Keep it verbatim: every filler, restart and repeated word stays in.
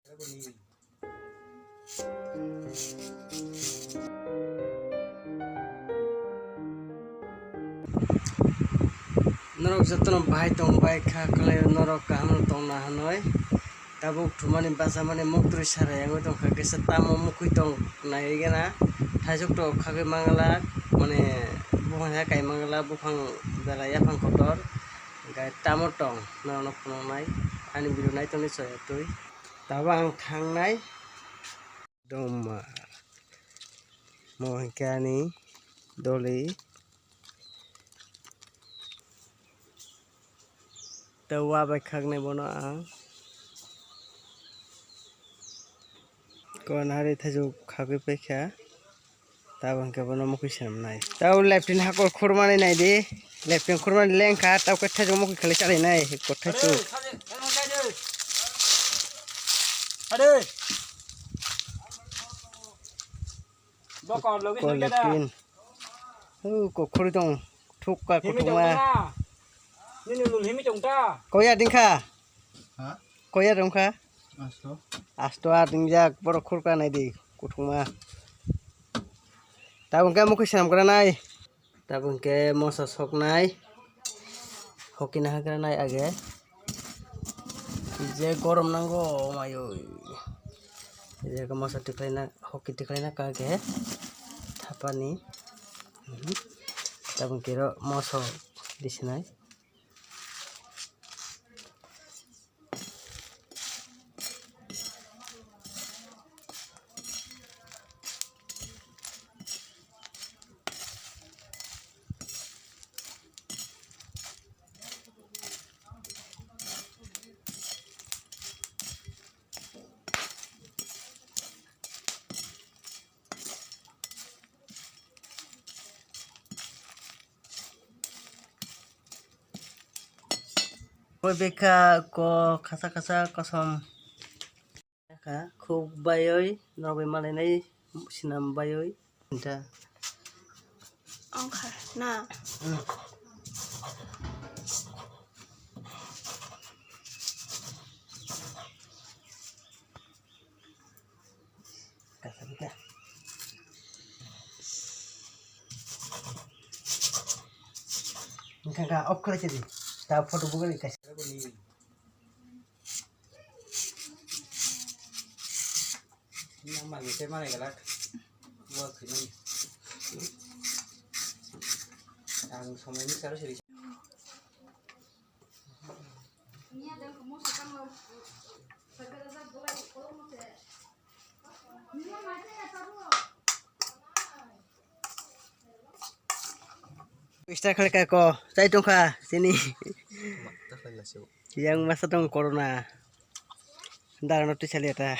Norok jotono bahai tong bai kha, khlai norok kaham no tong na hinwi. Tabuk thumani bachamani muktwi sarai wngwi tongkha, kisa tamo mukhui tong nai gana. Thaisok tok khagwi mangala, mane buphang hai kai mangala, buphang belai yaphang kotor. Hwnkhe tamo tong norokno phunuknai, ani video naitongni chaya twi. Tabuk ang thangnai. Doma. Mo hwnkhe ani doli. Tei wa bai khaknai bono ang. Kon hari thaichuk khagwi paikha. Tabuk hwnkhe bono mukhui swnamnai. Tabuk leptin hakor khurmani naidi. Leptin khurmani lengkha. Tabuk khe thaichuk mukhui khlai chalainai. Kothai chuk. Ko lepin. Hw, kokhorwi tong. Thukka kuthukma. Nini mung himi tong ta? Koya dingkha? Ha? Koya dongkha? Asto. Asto a dingjak, borok khurka naidi, kuthukma. Tabuk khe mukhui swnam gra nai. Tabuk hwnkhe mosa soknai, hoki nahakra nai age. Je gorom nango, oh my oi. Je mosa tikhlaina, hoki tikhlaina kage thapani. Mhm. Tabuk hwnkhe ro moso disinai. Koi beka ko kasa kasa kosom. Kha khuk baioi, norok bai malainai sinam baioi. Inta. Ongkha na. Kaisa bika. Engkha kha off khlai sidi. Ta photo bugani kaisa. Nang manwi tei manai galak. Bo thwimani. Ang somoi ni saro siri. Start khlai kha ko, chai tongkha chini. Yang masa tong corona. Darano twi sali ta.